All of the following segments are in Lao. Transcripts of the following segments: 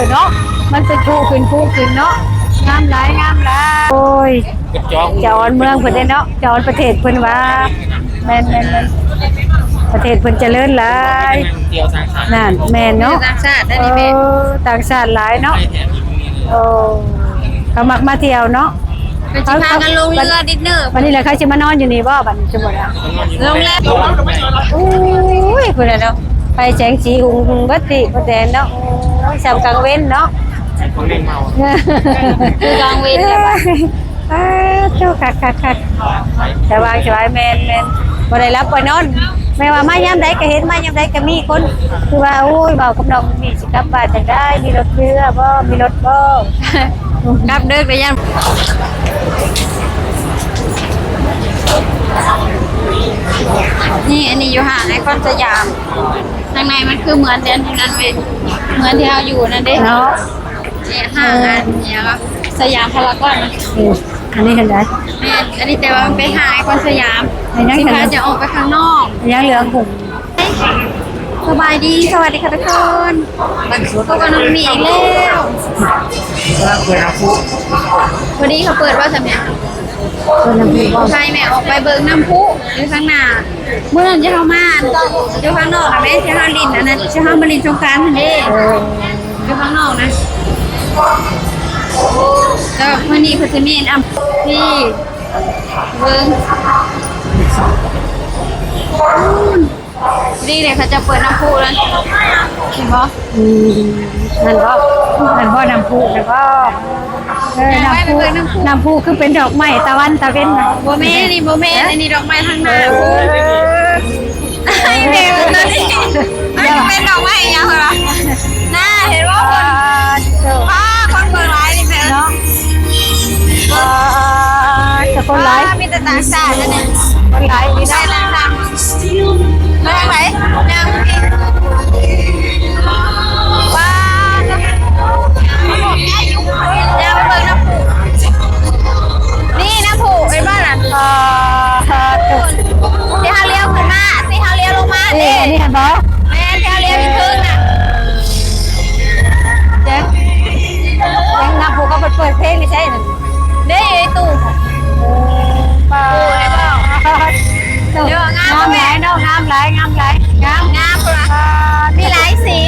ເນາະ ມັນເປັນພູຂຶ້ນ ພູຂຶ້ນເນາະ ງາມຫຼາຍ ງາມຫຼາຍ. ໂອ້ຍ ຈະອອນເມືອງເພິ່ນເດ້ເນາະ ຈະອອນປະເທດເພິ່ນວ່າ. ແມ່ນໆໆ ປະເທດເພິ່ນຈະເລີນຫຼາຍ. ນັ້ນແມ່ນເນາະ ຕ່າງຊາດ ເອີ ຕ່າງຊາດຫຼາຍເນາະ. ໂອ້ ເຂົາມັກມາທ່ຽວເນາະ. ເພິ່ນຊິພາກັນລົງເຮືອດິດເນີ. ບັດນີ້ແຫຼະ ເຂົາຊິມານອນຢູ່ນີ້ບໍ່ ບັດນີ້ ສົມມຸດວ່າ ໂຮງແຮມ. ໂອ້ຍ ພຸ້ນນະເນາະ ໄຟແສງສີຮຸ່ງເບິດຕິ ໝົດແດນເນາະ. ໂອ້ຍ ສ່ຳກາງເວັນເນາະ ຄືກາງເວັນແຫຼະ. ປາດໂທ້ ຄັກໆໆ ສະບາຍໆ ແມ່ນໆ ບໍ່ໄດ້ຫຼັບບໍ່ນອນ. ແມ່ວ່າມາຍາມໃດກໍເຫັນ ມາຍາມໃດກໍມີຄົນ ຄືວ່າ ໂອ້ຍ ເວົ້າກັບນ້ອງມີ ຊິກັບບ້ານຈັ່ງໃດ ມີລົດເຮືອບໍ່ ມີລົດບໍ່ ກັບເດີກໄດ້ຍັງ. ນີ້ ອັນນີ້ຢູ່ຫ້າງໄອຄອນສະຫຍາມ ທາງໃນມັນຄືເໝືອນແຕ່ອັນນັ້ນເວີຍ ເໝືອນທີ່ເຮົາຢູ່ນັ້ນເດ້ເນາະ. ນີ້ຫ້າງອັນຫຍັງ ສະຫຍາມພາລາກອນ. ເອີ ອັນນີ້ເຫັນໄດ້ ແມ່ນ ອັນນີ້ແຕ່ວ່າມັນເປັນຫ້າງໄອຄອນສະຫຍາມ ຍັງຊິພາຈະອອກໄປຂ້າງນອກ ຍັງເຫຼືອຫຸ້ມ. ສະບາຍດີ ສະຫວັດດີຄ່ະທຸກຄົນ ພົບກັບນ້ອງມີອີກແລ້ວ. ເປີດນ້ຳພຸ ພໍດີເຂົາເປີດວ່າຊັ້ນແມ່ ເປີດນ້ຳພຸ ໃຊ່ແມ່ ອອກໄປເບິ່ງນ້ຳພຸຢູ່ຂ້າງໜ້າ. ມື້ນັ້ນທີ່ເຮົາມາ ຢູ່ຂ້າງນອກນະແມ່ ທີ່ເຮົາຫຼິ້ນອັນນັ້ນ ທີ່ເຮົາມາຫຼິ້ນສົງການຫັ້ນເດ້ ເອີ ຢູ່ຂ້າງນອກນະ. ແລ້ວມື້ນີ້ເພິ່ນຊິມີອັນ ນີ້ ເບິ່ງ ນີ້ເດ້ ເຂົາຈະເປີດນ້ຳພຸນະ ເຫັນບໍ່? ອືມ ນັ້ນບໍ່ ນັ້ນບໍ່ ນ້ຳພຸນະບໍ່? ເອີ ນ້ຳພຸ ນ້ຳພຸຄືເປັນດອກໄມ້ຕາວັນຕາເວັນນະ. ບໍ່ແມ່ນ ນີ້ບໍ່ແມ່ນ ອັນນີ້ດອກໄມ້ທາງໜ້າ. ເອີ ໄອ້ແມ່ ຕົວນີ້ ມັນເປັນດອກໄມ້ຫຍັງຫວະ? ໜ້າ ເຫັນບໍ່? ຄົນ ປາດໂທ້ ປາດ ຄົນເບິ່ງຫຼາຍນີ້ແມ່ເນາະ. ປາດໂທ້ ຄົນຫຼາຍ ປາດ ມີແຕ່ຕ່າງຊາດເດ້ນີ້ ຄົນຫຼາຍອີ່ຫຼີເນາະ. ໄປທາງໃດ? ຍ່າງໄປ ປາດ ຍ່າງໄປເບິ່ງນ້ຳພຸ ນີ້ນ້ຳພຸເຫັນບໍ່ນັ້ນ? ປາດໂທ້ ທີ່ເຮົາລ້ຽວຂຶ້ນມາ ທີ່ເຮົາລ້ຽວລົງມາເດ້ ນີ້ ອັນນີ້ຫັ້ນບໍ່? ແມ່ນ ທີ່ເຮົາລ້ຽວຢູ່ເທິງນະ ເຈັບ ຍັງນັບຜູ້ເຂົາເປີດເພງຢູ່ໃສນັ້ນເດ້ ໄອ້ຕູ້. ເອີ ປາດ ງາມຫຼາຍເນາະ ງາມຫຼາຍ ງາມຫຼາຍ ງາມ ງາມພຸ້ນນະ ມີຫຼາຍສີ.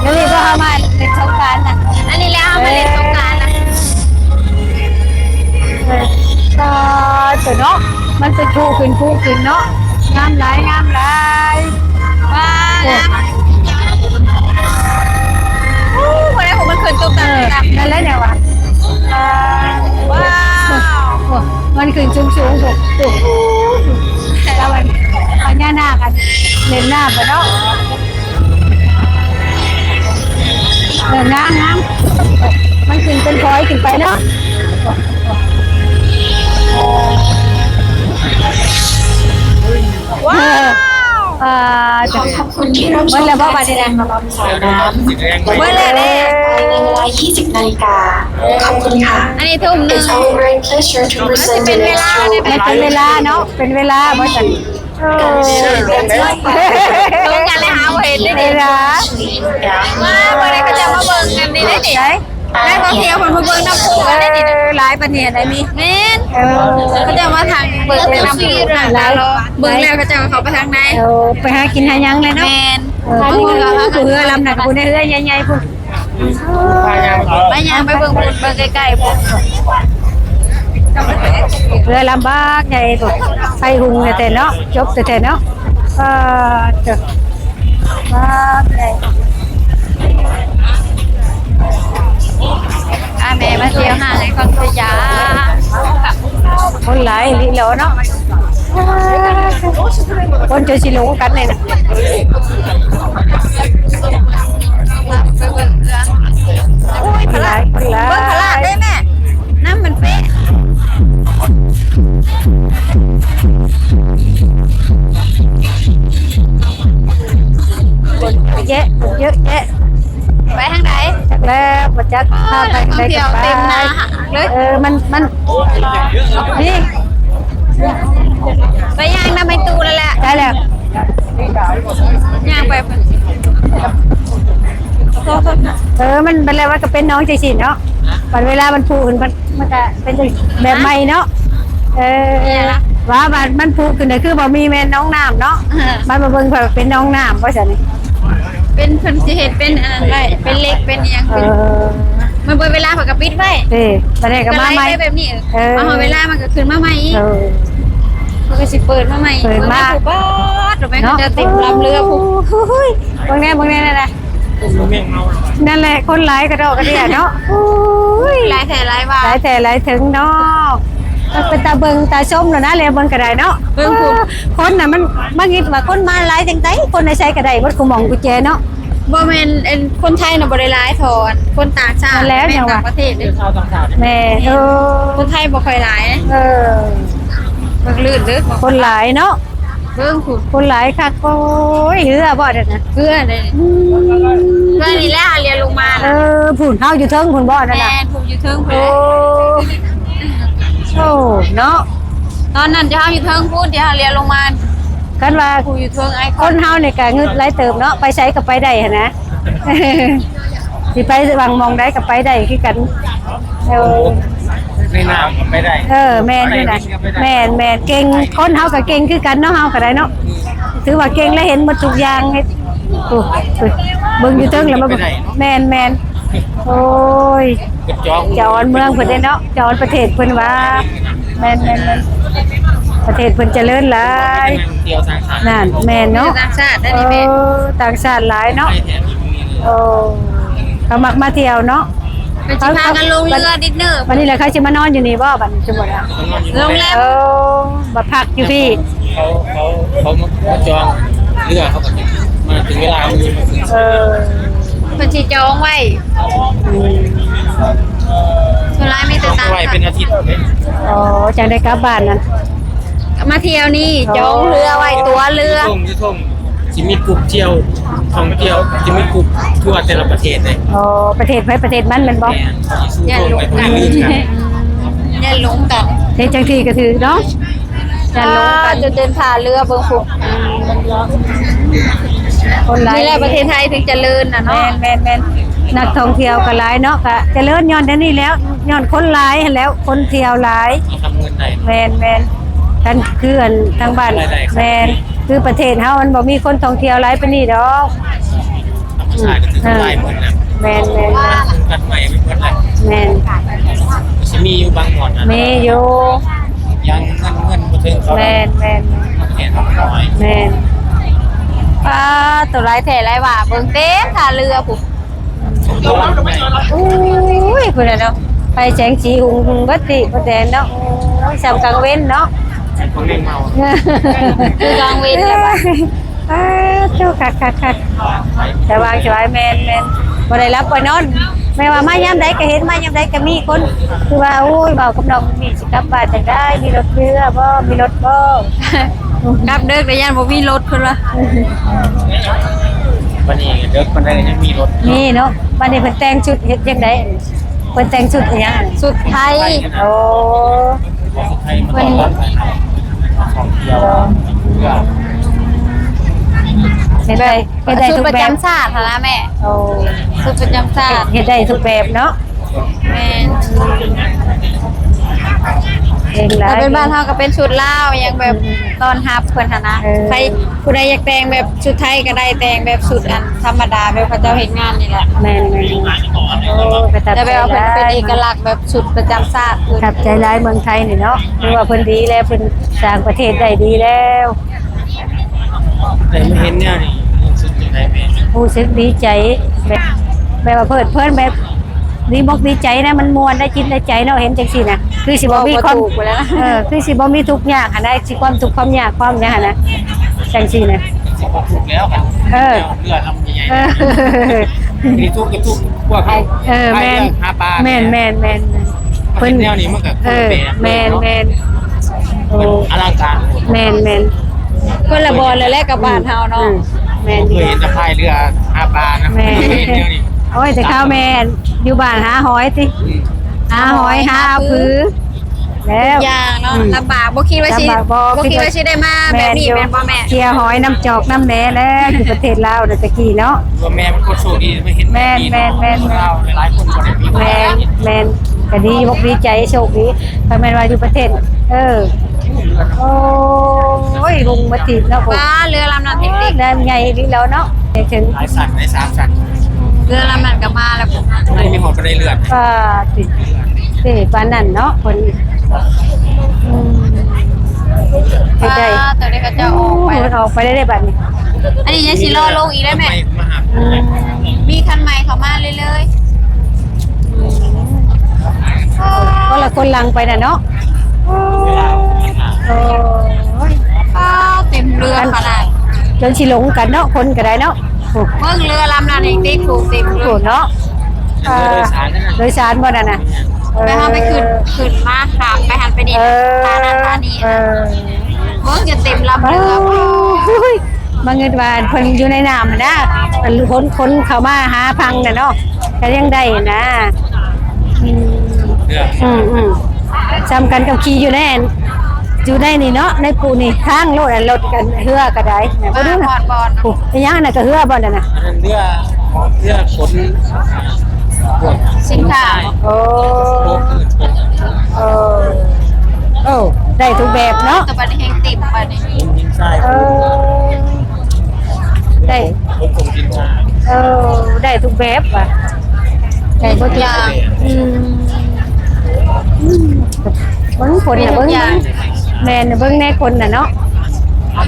ເອີ ມື້ນີ້ພວກເຮົາມາເລ່ນສົງການນະ ອັນນີ້ແຫຼະ ເຮົາມາເລ່ນສົງການນະ. ເອີ ປາດໂທ້ເນາະ ມັນເປັນພູຂຶ້ນ ພູຂຶ້ນເນາະ ງາມຫຼາຍ ງາມຫຼາຍ. ວ້າວ ໂອ້ ບໍ່ໄດ້ ມັນຂຶ້ນຕຸບຕັບ ເອີ ຕັບ ນັ້ນແຫຼະແນວວ່າ ວ້າວ ໂອ້ ມັນຂຶ້ນສູງໆ ໂອ້ ແລ້ວມັນພະຍານາກ ອັນ ເຫຼັ້ນນ້ຳເນາະ. ເອີ ງາມໆ ມັນຂຶ້ນເປັນພອຍຂຶ້ນໄປເນາະ. ວ້າວ ເອີ ເບິດແລ້ວບໍ່ບາດນີ້ນະ? ເບິດແລ້ວເດ້ ພາຍໃນເວລາ ຊາວເມືອງ ເພື່ອເຊີນທຸກຄົນ ອັນນີ້ທຸ່ມໜຶ່ງ ມັນຊິເປັນເວລາເດ້ ມັນເປັນເວລາເນາະ ເປັນເວລາບໍ່ຊັ້ນ. ເອີ ລົງກັນແລ້ວຫາບໍ່ເຫັນເດ້ນີ້ນະ. ມາມື້ນີ້ເຂົາເຈົ້າມາເບິ່ງກັນນີ້ເດ້ນີ້ ໄດ້ມາທ່ຽວເພິ່ນມາເບິ່ງນ້ຳພຸກັນເດ້ນີ້ນະ. ເອີ ຫຼາຍປານນີ້ໄດ້ມີ ແມ່ນ ເອີ ເຂົາເຈົ້າມາທາງເບິ່ງແຕ່ນ້ຳພຸ ນັ່ງຕາລໍ ເບິ່ງແລ້ວເຂົາເຈົ້າກໍເຂົ້າໄປທາງໃນ ເອີ ໄປຫາກິນຫາຫຍັງແຫຼະເນາະ. ແມ່ນ ເອີ ຜູ້ເຮືອລຳນັ້ນກໍຜູ້ໃນເຮືອໃຫຍ່ໆພຸ້ນ. ໄປຍ່າງໄປເບິ່ງພຸ້ນ ເບິ່ງໃກ້ໆພຸ້ນ ເຮືອລຳບັກໃຫຍ່ພຸ້ນ ໄຟຮຸ່ງແທ້ໆເນາະ ຈົບແທ້ໆເນາະ. ປາດເຈົ້າ ບັກໃຫຍ່ ພາແມ່ມາທ່ຽວຫ້າງໄອຄອນສະຫຍາມ ຄົນຫຼາຍອີ່ຫຼີເນາະ. ຄົນຈົນຊິຫຼົງກັນເລີຍນະ ໂອ້ຍ ພະລາດ ເບິ່ງພະລາດເດ້ແມ່ ນ້ຳມັນເປະ ຄົນເຍາະ ຄົນເຍາະແຍະ. ໄປທາງໃດ? ຈັກແລ້ວ ບໍ່ຈັກ ພາໄປທາງໃດກໍໄປ ເອີ ມັນ ມັນ ນີ້ ໄປຍ່າງນຳໄອ້ຕູ້ນັ້ນແຫຼະ ໄດ້ແລ້ວ ຍ່າງໄປ ໂອ້ໂຫ ມັນ ບັດແລ້ວມັນກໍເປັນໜອງຈັ່ງຊີ້ເນາະ. ບັດເວລາມັນຜຸຂຶ້ນ ມັນ ມັນກໍເປັນແບບໃໝ່ເນາະ. ເອີ ວ່າບັດມັນຜຸຂຶ້ນ ກໍຄືບໍ່ມີແມ່ນໜອງນ້ຳເນາະ. ບັດມາເບິ່ງ ເປັນໜອງນ້ຳວ່າຊັ້ນ. ເປັນ ເພິ່ນຊິເຮັດເປັນອັນນັ້ນໄວ້ ເປັນເຫຼັກເປັນອີ່ຫຍັງ. ເອີ ມັນເບິດເວລາເພິ່ນກໍປິດໄວ້. ເອີ ບັດນີ້ກໍມາໃໝ່ ກໍໄຫຼໄປແບບນີ້. ເອີ ມາຮອດເວລາມັນກໍຂຶ້ນມາໃໝ່ອີກ. ເອີ ມັນກໍຊິເປີດມາໃໝ່. ເປີດມາ ເບິ່ງແລ້ວຜູ້ປາດ ແມ່ນເນາະ ເຂົາເຈົ້າເຕັມລຳເຮືອຜູ້. ໂອ້ຍ ເບິ່ງແນ່ ເບິ່ງແນ່ ນັ້ນແຫຼະ ນັ້ນແຫຼະ ຄົນຫຼາຍກະດອກກະເດຍເນາະ. ໂອ້ຍ ຫຼາຍແທ້ຫຼາຍວ່າ ຫຼາຍແທ້ຫຼາຍເຖິງເນາະ. ເປັນຕາເບິ່ງຕາຊົມແລ້ວນະ ແລເບິ່ງກໍໄດ້ເນາະ. ເບິ່ງພຸ້ນ ຄົນນະ ມັນ ບາງທີວ່າຄົນມາຫຼາຍຈັ່ງໃດ ຄົນໃນໃສກໍໄດ້ເບິດ ຄູ່ໝ່ອງຄູ່ແຈເນາະ. ບໍ່ແມ່ນ ອັນ ຄົນໄທນະບໍ່ໄດ້ຫຼາຍເທົ່າ ອັນ ຄົນຕ່າງຊາດ. ນັ້ນແຫຼະ ແມ່ນຕ່າງປະເທດເດ້. ແມ່ນ ເອີ ຄົນໄທບໍ່ຄ່ອຍຫຼາຍ. ເອີ ເບິ່ງລື່ນເດີ ຄົນຫຼາຍເນາະ. ເບິ່ງພຸ້ນ ຄົນຫຼາຍຄັກ. ໂອ້ຍ ເຮືອບໍ່ນັ້ນນະ? ເຮືອເດ້. ອືມ ເຮືອນີ້ແຫຼະ ເຮົາລ້ຽວລົງມາ. ເອີ ພຸ້ນ ເຮົາຢູ່ເທິງພຸ້ນບໍ່ນັ້ນນະ? ແມ່ນ ຜູ້ຢູ່ເທິງພຸ້ນ. ໂອ້ ໂອ້ ເນາະ ຕອນນັ້ນເຮົາຢູ່ເທິງພຸ້ນ ທີ່ເຮົາລ້ຽວລົງມາ. ຄັນວ່າຜູ້ຢູ່ເທິງ ໄອ້ຄົນເຮົານີ້ກໍງຶດຫຼາຍເຕີບເນາະ ໄປໃສກໍໄປໄດ້ຫັ້ນນະ. ຊິໄປຫວ່າງໝ່ອງໃດກໍໄປໄດ້ຄືກັນ. ເອີ ໃນນ້ຳກໍໄປໄດ້. ເອີ ແມ່ນຢູ່ນະ. ແມ່ນໆ ເກັ່ງ ຄົນເຮົາກໍເກັ່ງຄືກັນເນາະ ເຮົາກໍໄດ້ເນາະ. ຖືວ່າເກັ່ງ ແລະ ເຫັນໝົດທຸກຢ່າງ. ເຮັດ ໂອ້ ເບິ່ງຢູ່ເທິງແລ້ວມາເບິ່ງ. ແມ່ນໆ ໂອ້ຍ ເຈົ້າອອນເມືອງເພິ່ນເດ້ເນາະ ເຈົ້າອອນປະເທດເພິ່ນວ່າ. ແມ່ນໆໆ ປະເທດເພິ່ນຈະເລີນຫຼາຍ. ນັກທ່ອງທ່ຽວຕ່າງຊາດ. ນັ້ນ ແມ່ນເນາະ ຕ່າງຊາດໄດ້ນີ້ແມ່. ເອີ ຕ່າງຊາດຫຼາຍເນາະ. ໂອ້ ເຂົາມັກມາທ່ຽວເນາະ. ເພິ່ນຊິພາກັນລົງເຮືອດິນເນີ. ບັດນີ້ລະເຂົາຊິມານອນຢູ່ນີ້ບໍ່ ບັດນີ້ສົມມຸດອະ? ໂຮງແຮມ. ເອີ ມາພັກຢູ່ພີ້. ເຂົາ ເຂົາ ເຂົາມາຈອງເຮືອ ເຂົາກໍມາເຖິງເວລາມັນ. ເອີ ເພິ່ນຊິຈອງໄວ້. ອືມ ສ່ວນຫຼາຍມີແຕ່ຕ່າງຊາດ. ໄວ້ເປັນອາທິດເດ້. ອໍ ຈັ່ງໄດ້ກັບບ້ານນັ້ນ. ມາທ່ຽວນີ້ ອໍ ຈອງເຮືອໄວ້ ຕົ໋ວເຮືອ. ຢູ່ທົ່ງ ຢູ່ທົ່ງ ຊິມີກຸ່ມທ່ຽວ ທ່ອງທ່ຽວ ຊິມີກຸ່ມທົ່ວແຕ່ລະປະເທດເດ້. ອໍ ປະເທດໃຜປະເທດມັນແມ່ນບໍ່? ແມ່ນ ຢ້ານຫຼົງກັນ ຢ້ານຫຼົງກັນ. ເຮັດຈັ່ງຊີ້ກໍຖືກເນາະ ຢ້ານຫຼົງກັນ. ຈົນເດີນທ່າເຮືອເບິ່ງພຸ້ນ ຄົນຫຼາຍ. ນີ້ແຫຼະປະເທດໄທເຖິງຈະເລີນນະເນາະ. ແມ່ນໆໆ ນັກທ່ອງທ່ຽວກໍຫຼາຍເນາະ ກໍຈະເລີນຍ້ອນແນວນີ້ແຫຼະ ຍ້ອນຄົນຫຼາຍຫັ້ນແຫຼະ ຄົນທ່ຽວຫຼາຍ. ມາທຳເງິນໄດ້. ແມ່ນໆ ຄັນຄືອັນທາງບ້ານ. ລາຍໄດ້. ແມ່ນ ຄືປະເທດເຮົາມັນບໍ່ມີຄົນທ່ອງທ່ຽວຫຼາຍປານນີ້ດອກ. ທຳມະຊາດກໍຖືກທຳລາຍໝົດແລ້ວ. ແມ່ນໆ ຕັດໄມ້ໄປໝົດແລ້ວ. ແມ່ນ ຊິມີຢູ່ບາງບ່ອນນະ. ມີຢູ່ ຍັງເງິນ ເງິນບໍ່ເຖິງເຂົາ. ແມ່ນໆ ປະເທດເຮົານ້ອຍ. ແມ່ນ ປາດໂຕ ຫຼາຍແທ້ຫຼາຍວ່າ ເບິ່ງເຕັມທ່າເຮືອພຸ້ນ. ໂອ້ຍ ພຸ້ນນະເນາະ ໄຟແສງສີຮຸ່ງໆ ເບິດຕິ ເບິດແດນເນາະ. ໂອ້ຍ ສ່ຳກາງເວັນເນາະ ຄົນເມາ ຄືກາງເວັນແລ້ວວ່າ. ປາດໂຕ ຄັກໆໆ ສະຫວ່າງສະຫວາຍ. ແມ່ນໆ ບໍ່ໄດ້ຫຼັບບໍ່ນອນ ແມ່ວ່າມາຍາມໃດກໍເຫັນ ມາຍາມໃດກໍມີຄົນ. ຄືວ່າ ໂອ້ຍ ເວົ້າກັບນ້ອງມີຊິກັບບ້ານຈັ່ງໃດ ມີລົດເຮືອບໍ່ ມີລົດບໍ່? ກັບເດິກແລ້ວຢ້ານບໍ່ມີລົດ ເພິ່ນວ່າ. ບັດນີ້ເດິກປານໃດກໍຍັງມີລົດ. ມີເນາະ ບັດນີ້ເພິ່ນແຕ່ງຊຸດເຮັດຈັ່ງໃດ? ເພິ່ນແຕ່ງຊຸດອີ່ຫຍັງ? ຊຸດໄທ. ໂອ້ ເພິ່ນ ເຮັດໄດ້ ເຮັດໄດ້ທຸກແບບ ຊຸດປະຈຳຊາດຫັ້ນນະແມ່. ໂອ້ ຊຸດປະຈຳຊາດ ເຮັດໄດ້ທຸກແບບເນາະ. ແມ່ນ ເກັ່ງຫຼາຍ. ຖ້າເປັນບ້ານເຮົາກໍເປັນຊຸດລາວ ຫຍັງແບບ ອືມ ຕ້ອນຮັບເພິ່ນຫັ້ນນະ. ເອີ ໃຜຜູ້ໃດຢາກແຕ່ງແບບຊຸດໄທກໍໄດ້ ແຕ່ງແບບຊຸດອັນທຳມະດາ ແບບເຂົາເຈົ້າເຮັດງານນີ້ແຫຼະ. ແມ່ນໆ ໂອ້ ປະທັບໃຈຫຼາຍ ແຕ່ແບບວ່າເພິ່ນເປັນເອກະລັກແບບຊຸດປະຈຳຊາດເພິ່ນ. ປະທັບໃຈຫຼາຍເມືອງໄທນີ້ເນາະ ຖືວ່າເພິ່ນດີແລ້ວ ເພິ່ນສ້າງປະເທດໄດ້ດີແລ້ວ. ແຕ່ມາເຫັນແນວນີ້ຮູ້ສຶກຈັ່ງໃດແມ່? ຮູ້ສຶກດີໃຈ ແບບ ແບບວ່າເພີດເພີນ ແບບດີມົກດີໃຈນະ ມັນມ່ວນໃນຈິດໃນໃຈເນາະ ເຫັນຈັ່ງຊີ້ນະ. ຄືຊິບໍ່ມີຄວາມ ເວົ້າບໍ່ຖືກແລ້ວນະ. ເອີ ຄືຊິບໍ່ມີທຸກຍາກຫັ້ນນະ ຊິຄວາມທຸກຄວາມຍາກຄວາມຫຍັງຫັ້ນນະ ຈັ່ງຊີ້ນະ. ຊິບໍ່ທຸກແລ້ວກັນ ເອີ ເຮືອລຳໃຫຍ່ໆ ເອີ ມີທຸກກໍທຸກພວກເຮົາ. ເອີ ຫາ ແມ່ນ ຫາປາ. ແມ່ນໆໆໆ ເພິ່ນແນວນີ້ມັນກໍ ເອີ ແມ່ນໆ ໂອ້ ອະລັງການ. ແມ່ນໆ ຄົນລະບ່ອນແລ້ວແຫຼະກັບບ້ານເຮົາເນາະ. ອືມ ແມ່ນ ເຄີຍເຫັນແຕ່ພາຍເຮືອຫາປານະ. ແມ່ນ ເຄີຍເຫັນແນວນີ້. ໂອ້ຍ ແຕ່ຄາວແມ່ນຢູ່ບ້ານຫາຫອຍຕິ ອືມ ຫາຫອຍ ຫາ ຫາ ຫາ ຫາ ຫາ ຫາ ຜື ຜື. ແລ້ວ ທຸກຢ່າງເນາະ ອືມ ລຳບາກ ບໍ່ຄິດວ່າຊິ ລຳບາກບໍ່ ບໍ່ຄິດວ່າຊິໄດ້ມາແບບນີ້ ແມ່ນບໍ່ແມ່? ເຈຍຫອຍນ້ຳຈອກນ້ຳແດ່ແລ້ວ ຢູ່ປະເທດລາວນະ ແຕ່ກີ້ເນາະ ວ່າແມ່ເປັນຄົນໂຊກດີ ມາເຫັນແບບນີ້ເນາະ ແມ່ນໆໆ ຄົນລາວຫຼາຍໆຄົນບໍ່ໄດ້ມີ ແມ່ນໆ ກໍດີ ອົກດີໃຈ ໂຊກດີ ຖ້າແມ່ນວ່າຢູ່ປະເທດ ເອີ ໂອ້ຍ ຮຸ່ງມາຕິດເນາະ ວ້າ ເຮືອລຳນັ້ນເຫັນເດັກ ແລ້ວໃຫຍ່ອີ່ຫຼີແລ້ວເນາະ ເຖິງຫຼາຍຊັ້ນ ຫຼາຍສາມຊັ້ນ ເຮືອລຳນັ້ນກໍມາແລ້ວ ໃນມີຮອດບັນໄດເລື່ອນ ປາຕິ ເດ້ ປານນັ້ນເນາະ ເພິ່ນ ອືມ ເຮັດໄດ້ ອ່າ ຕອນນີ້ເຂົາເຈົ້າອອກໄປ ໂອ້ ເພິ່ນອອກໄປໄດ້ເດ້ບັດນີ້ ອັນນີ້ຍັງຊິລໍລົງອີກໄດ້ແມ່ ມາຫາ ອືມ ມີຄັນໃໝ່ເຂົ້າມາເລື້ອຍໆ ອືມ ຄົນລະຄົນຫຼັງໄປນະເນາະ ໂອ້ຍ ອ້າວ ເຕັມເຮືອຂະໜາດ ຈົນຊິຫຼົງກັນເນາະ ຄົນກໍໄດ້ເນາະ ໂອ້ ເບິ່ງເຮືອລຳນັ້ນເອງຕິ ໂອ້ ເຕັມເລີຍ ໂອ້ ເນາະ ເອີ ໂດຍສານນັ້ນນະ ໂດຍສານບໍ່ນັ້ນນະ ແມ່ນ ເອີ ແຕ່ເຮົາໄປຂຶ້ນ ຂຶ້ນມາຂ້າມໄປຫັ້ນໄປນີ້ ເອີ ທ່ານັ້ນທ່ານີ້ ເອີ ເບິ່ງຈົນເຕັມລຳເຮືອ ໂອ້ຍ ມາເງິດວ່າເພິ່ນຢູ່ໃນນ້ຳຫັ້ນນະ ເພິ່ນຂົນ ຂົນເຂົ້າມາຫາຝັ່ງນະເນາະ ກໍຍັງໄດ້ນະ ອືມ ເຮືອ ອືມໆ ສ່ຳກັນກັບຂີ່ຢູ່ໃນ ຢູ່ໃນນີ້ເນາະ ໃນປູນີ້ທາງໂລດ ອັນລົດກັນເຮືອກໍໄດ້ນະ ບໍ່ຮູ້ນະ ຮອດບ່ອນ ໂອ້ ອີຫຍັງອັນນັ້ນ ກໍເຮືອບໍ່ນັ້ນນະ ອັນນັ້ນເຮືອ ເຮືອຂົນ ສິນຄ້າ ໂອ້ ໂອ້ ໂອ້ ໄດ້ທຸກແບບເນາະ ແຕ່ບັດນີ້ແຮງເຕັມບັດນີ້ ເອີ ໄດ້ ຂົນສົ່ງສິນຄ້າ ເອີ ໄດ້ທຸກແບບວ່າ ໄດ້ເບິດທຸກຢ່າງ ອືມ ອືມ ເບິ່ງຄົນນະ ເບິ່ງ ແມ່ນ ເບິ່ງແນ່ຄົນນະເນາະ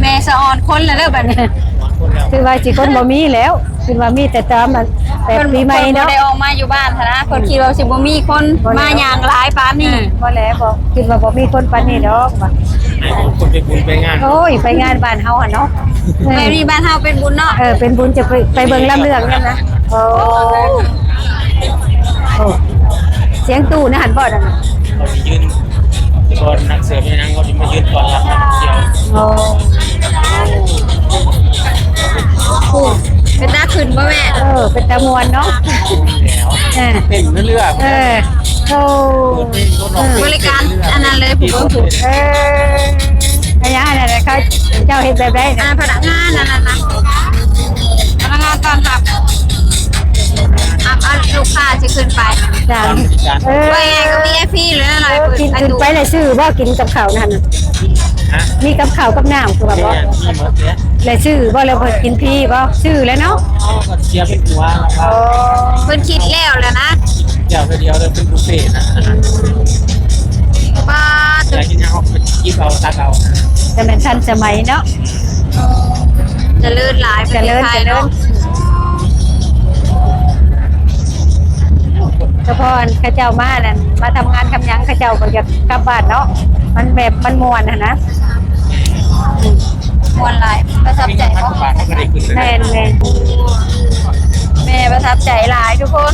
ແມ່ສະອອນຄົນລະເດີບັດນີ້ ຄືວ່າຊິຄົນບໍ່ມີແລ້ວ ຄິດວ່າມີແຕ່ຕາມອັນແບບປີໃໝ່ເນາະ ເພິ່ນບໍ່ໄດ້ອອກມາຢູ່ບ້ານຫັ້ນນະ ເພິ່ນຄິດວ່າຊິບໍ່ມີຄົນມາຍ່າງຫຼາຍປານນີ້ ບໍ່ແຫຼະ ບໍ່ ຄິດວ່າບໍ່ມີຄົນປານນີ້ດອກວ່າ ໃຫ້ຄົນໄປບຸນໄປງານ ໂອ້ຍ ໄປງານບ້ານເຮົາຫັ້ນເນາະ ແບບນີ້ບ້ານເຮົາເປັນບຸນເນາະ ເອີ ເປັນບຸນ ຈະໄປ ໄປເບິ່ງລຳເລື່ອງນັ້ນນະ ໂອ້ ໂອ້ ສຽງຕູ້ໃນຫັ້ນບໍ່ນັ້ນ ເຂົາຊິຢືນ ກ່ອນນັກເສີບໃນນັ້ນ ເຂົາຊິມາຢືນຕ້ອນຮັບນັກທ່ອງທ່ຽວ ໂອ້ ໂອ້ ເປັນຕາຂຶ້ນບໍ່ແມ່? ເອີ ເປັນຕາມ່ວນເນາະ ເອີ ເຕັ້ນເລື້ອຍໆ ເອີ ໂອ້ ເປີດເພງໂດນຮ້ອງເພງ ບໍລິການອັນນັ້ນເລີຍ ຜູ້ເບິ່ງຜູ້ ເອີ ອັນຫຍັງອັນນັ້ນ ເຂົາເຈົ້າເຮັດແບບໃດນະ? ອ່າ ພະນັກງານອັນນັ້ນນະ ພະນັກງານຕ້ອນຮັບ ຮັບເອົາລູກຄ້າຊິຂຶ້ນໄປ ຈ້າ ເອີ ໄປກໍ ວີໄອພີ ເລີຍນະ ເອີ ກິນ ຂຶ້ນໄປແລ້ວຊື້ບໍ່? ກິນກັບເຂົ້ານັ້ນນະ ຮະ? ມີກັບເຂົ້າກັບນ້ຳຄືວ່າບໍ່? ມີໝົດເດ້ ແລ້ວຊື້ບໍ່? ແລ້ວເພິ່ນກິນຟຣີບໍ່? ຊື້ແລ້ວເນາະ ເອົາກໍເສຍເປັນຫົວແລ້ວ ໂອ້ ເພິ່ນຄິດແລ້ວແຫຼະນະ ແລ້ວເທື່ອດຽວເລີຍ ເປັນບຸບເຟນະ ປ້າ ຢາກກິນຫຍັງເຮົາກໍໄປຫຍິບເອົາ ຕັກເອົາ ແຕ່ແມ່ນທັນສະໄໝເນາະ ຈະເລີນຫຼາຍ ຈະເລີນ ປະເທດໄທເນາະ ຈະເລີນ ສະເພາະອັນເຂົາເຈົ້າມານັ້ນ ມາທຳງານທຳຫຍັງ ເຂົາເຈົ້າກໍຢາກກັບບ້ານເນາະ ມັນແບບມັນມ່ວນຫັ້ນນະ ມ່ວນຫຼາຍ ປະທັບໃຈບໍ່? ແມ່ນໆ ແມ່ປະທັບໃຈຫຼາຍທຸກຄົນ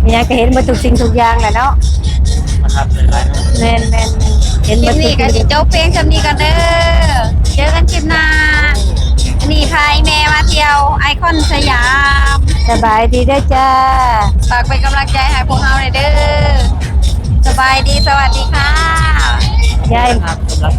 ອີຫຍັງກໍເຫັນເບິດທຸກສິ່ງທຸກຢ່າງແຫຼະເນາະ ປະທັບໃຈຫຼາຍເນາະ ແມ່ນໆ ເຫັນເບິດທຸກສິ່ງ ຄລິບນີ້ກໍຊິຈົບພຽງສ່ຳນີ້ກ່ອນເດີ ເຈີກັນຄລິບໜ້າ ອັນນີ້ພາອີ່ແມ່ມາທ່ຽວໄອຄອນສະຫຍາມ ສະບາຍດີເດີຈ້າ ຝາກເປັນກຳລັງໃຈໃຫ້ພວກເຮົາແດ່ເດີ ສະບາຍດີ ສະຫວັດດີຄ່ະ ຍາຍ ສຳລັບ